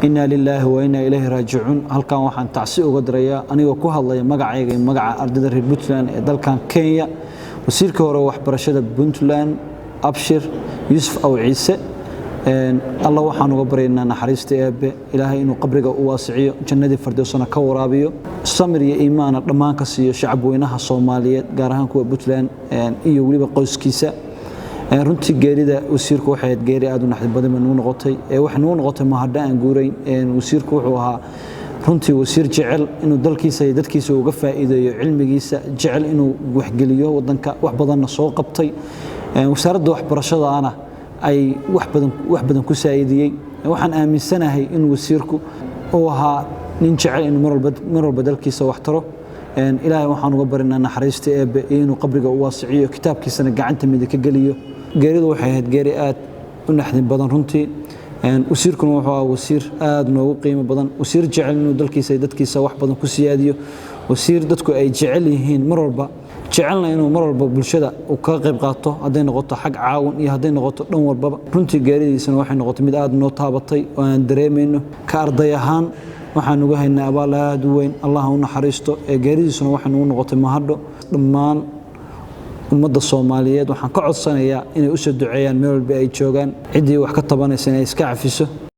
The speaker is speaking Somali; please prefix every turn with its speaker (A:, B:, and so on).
A: Inaa lilaahi wa inaa ilayhi raajicuun. Halkan waxaan tacsi uga dirayaa, anigoo ku hadlaya magacayga iyo magaca ardayda reer Puntland ee dalkan Kenya, wasiirka hore waxbarashada Puntland, Abshir Yuusuf Aw Ciise. Alla waxaan uga baryaynaa naxariista Eebbe, Ilaahay inuu qabriga u waasiciyo, jannadii Fardowsana ka waraabiyo, samir iyo iimaana dhammaan ka siiyo shacab weynaha Soomaaliyeed, gaar ahaan kuwa Puntland iyo weliba qoyskiisa. Runtii geerida wasiirku waxay ahayd geeri aad u naxdin badan bay nagu noqotay. Waxay nagu noqotay mahadho aan guurayn. Wasiirku wuxuu ahaa runtii wasiir jecel inuu dalkiisa iyo dadkiisa uga faa'iideeyo cilmigiisa, jecel inuu waxgeliyo wadanka, wax badanna soo qabtay. Wasaaradda waxbarashadaana ay wax badan ku saa'idiyey. Waxaan aaminsanahay in wasiirku uu ahaa nin jecel inuu mar walba dalkiisa wax taro. Ilaahay waxaan uga barinaa naxariista Eebbe iyo inuu qabriga u waasiciyo, kitaabkiisana gacanta midig ka geliyo. Geeridu waxay ahayd geeri aad u naxdin badan runtii. Wasiirkuna wuxuu ahaa wasiir aad noogu qiimo badan, wasiir jecel inuu dalkiisa iyo dadkiisa wax badan ku siyaadiyo, wasiir dadku ay jecel yihiin, mar walba jecelna inuu mar walba bulshada uu kaga qayb qaato, hadday noqoto xag caawin iyo hadday noqoto dhan walbaba. Runtii geeridiisana waxay noqotay mid aad noo taabatay oo aan dareemayno. Ka arday ahaan waxaan uga haynaa abaal aad u weyn. Allah u naxariisto. Ee geeridiisuna waxay nagu noqotay mahadho. Dhammaan ummadda Soomaaliyeed waxaan ka codsanayaa inay u soo duceeyaan meel walba ay joogaan, ciddii wax ka tabanaysa inay iska cafiso.